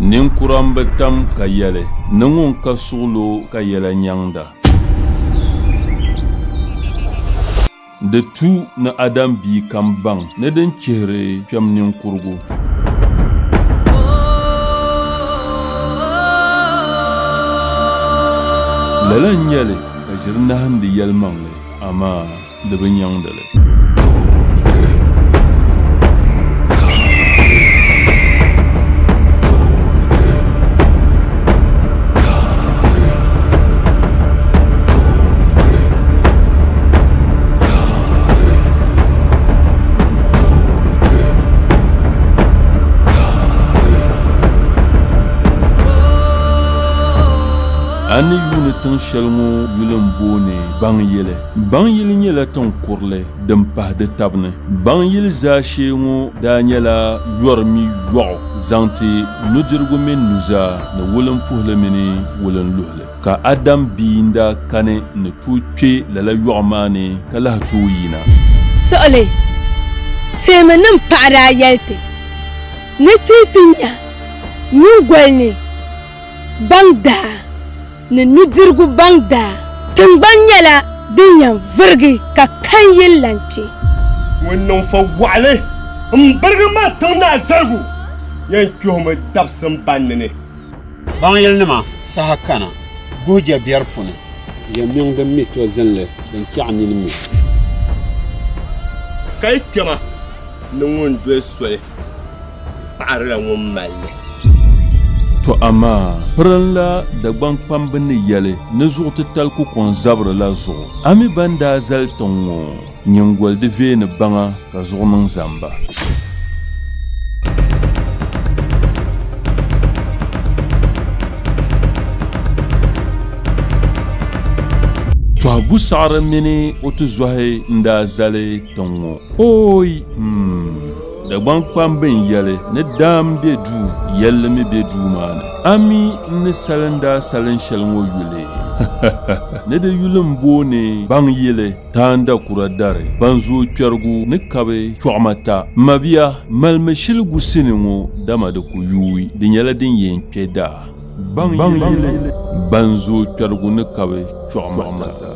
Ninkura m-bi tam ka yɛli ni ŋun ka suɣilo ka yɛla nyaŋda. Di tu ni Adam bia kam baŋ ni din chihiri kpɛm ninkurugu. Lala n-nyɛ li ka ʒiri nahindi yɛlimaŋli, amaa di bi nyaŋdi li. A ni yuuni tiŋ shɛli ŋɔ yuli m-booni Baŋyili. Baŋyili nyɛla tiŋ kurili din pahi di tab ni. Baŋyili zaashee ŋɔ daa nyɛla yɔri mi yɔɣu zaŋ ti nudirigu mini nuzaa ni wulimpuhili mini wulinluhili. Ka Adam bia n-daa kani ni tooi kpe lala yɔɣu maa ni ka lahi tooi yina. Suɣili, Teeminim paɣa daa yɛli ti ni ti yi ti nya nyingoli ni baŋ daa ni nudirigu baŋ daa tiŋgbani nyɛla din yɛn virigi ka kan yili lan kpe. Ŋun niŋ fa waɣili m-birigi ma tiŋ naa zaligu yɛn kpɛhimi dabisim banni ni. Baŋyilinima, saha kana, guhi jɛbiɛri puni. Yɛmiŋ din mi to zinli din kpɛɣu nini mi. Ka yi kpɛma ni ŋun doli soli paɣirila ŋun mali li. Tɔ amaa, pirinla Dagbaŋ kpamba ni yɛli ni zuɣu titali ku kɔŋ zabiri la zuɣu. A mi ban daa zali tiŋ ŋɔ nyiŋgoli di veeni baŋa ka zuɣu niŋ zamba. Tɔhi bu saɣiri mini o tizɔhi n-daa zali tiŋ ŋɔ. Ooi! Hmm. Dagbaŋ kpamba n-yɛli ni daam be duu, yɛlli mi be duu maa ni. A mi n ni salin daa salin shɛli ŋɔ yuli? Ni di yuli m-booni Baŋyili, Taanda kura dari, ban zooi kpɛrigu ni kabi chɔɣima ta. M mabia, malimi shili gu sini ŋɔ dama di ku yuui, di nyɛla din yɛn kpe daa. Baŋyili, ban zooi kpɛrigu ni kabi chɔɣima ta.